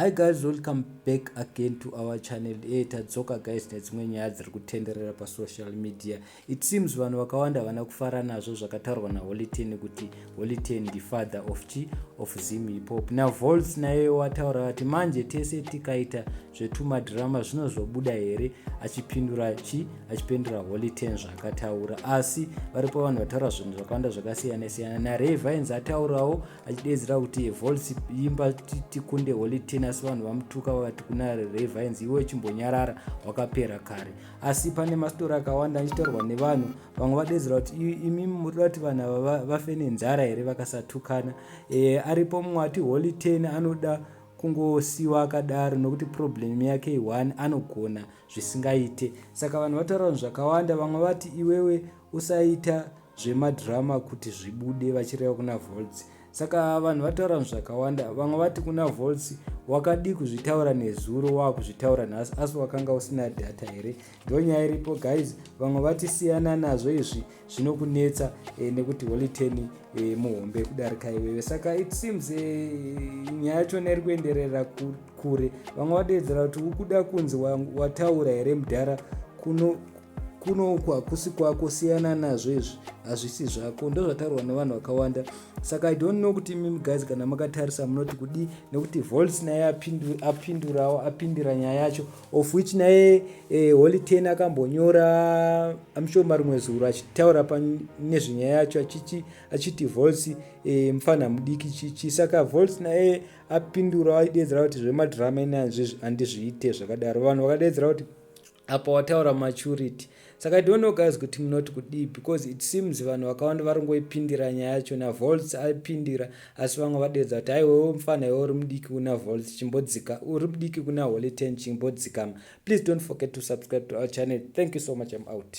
Hi guys, welcome back again to our channel. Tadzoka guys nedzimwe nyaya dziri kutenderera pasocial media. It seems vanhu vakawanda havana kufara nazvo zvakataurwa naHoly Ten kuti Holy Ten the father of chi of Zim hip hop. NaVoltz naye wataura kuti manje tese tikaita zvetumadhirama zvinozobuda here, achipindura chi achipindura Holy Ten zvaakataura. Asi varipo vanhu vataura zvinhu zvakawanda zvakasiyana siyana. NaRay Vines ataurawo achidedzera kuti Voltz, imba tikunde Holy Ten, asi vanhu vamutuka vakati kuna Ray Vines, iwe chimbonyarara, wakapera kare. Asi pane mastori akawanda achitaurwa nevanhu. Vamwe vadedzera kuti imi murida kuti vanhu ava vafe nenzara here vakasatukana? Aripo mumwe ati Holy Ten anoda kungosiyiwa akadaro nokuti problem yake i1, anogona zvisingaite. Saka vanhu vataura zvinhu zvakawanda. Vamwe vati iwewe usaita zvemadhirama kuti zvibude, vachireva kuna Voltz. Saka vanhu vataura zvinhu zvakawanda. Vamwe vati kuna Voltz, wakadi kuzvitaura nezuro, waakuzvitaura nhasi, asi wakanga usina data here? Ndo nyaya iripo guys. Vamwe vati siyana nazvo izvi, zvinokunetsa nekuti Holy Ten muhombe kudarika iwewe. Saka it seems nyaya yachona iri kuenderera kure. Vamwe vadedzera kuti ukuda kunzi wataura here mudhara? Kuno kunoku hakusi kwako, siyana nazvo izvi, hazvisi zvako. Ndozvataurwa nevanhu vakawanda. Saka I don't know kuti imimi guys kana makatarisa munoti kudii, nekuti Voltz naye apindurawo, apindira nyaya yacho, of which naye Holy Ten akambonyora amushoma rimwe zuro achitaura nezvenyaya yacho, achiti Voltz mufana mudiki chichi. Saka Voltz naye apindura, aidedzera kuti zvemadhirama ine handizviite zvakadaro. Vanhu vakadedzera kuti apa wataura maturity. Saka I don't know guys kuti munoti kudii, because it seems vanhu vakawanda vari ngoipindira nyaya yacho. NaVoltz aipindira, asi vamwe vadedza kuti aiwewo mufana iwe uri mudiki kuna Voltz, chimbodzika, uri mudiki kuna Holy Ten, chimbodzikama. Please don't forget to subscribe to our channel. Thank you so much. I'm out.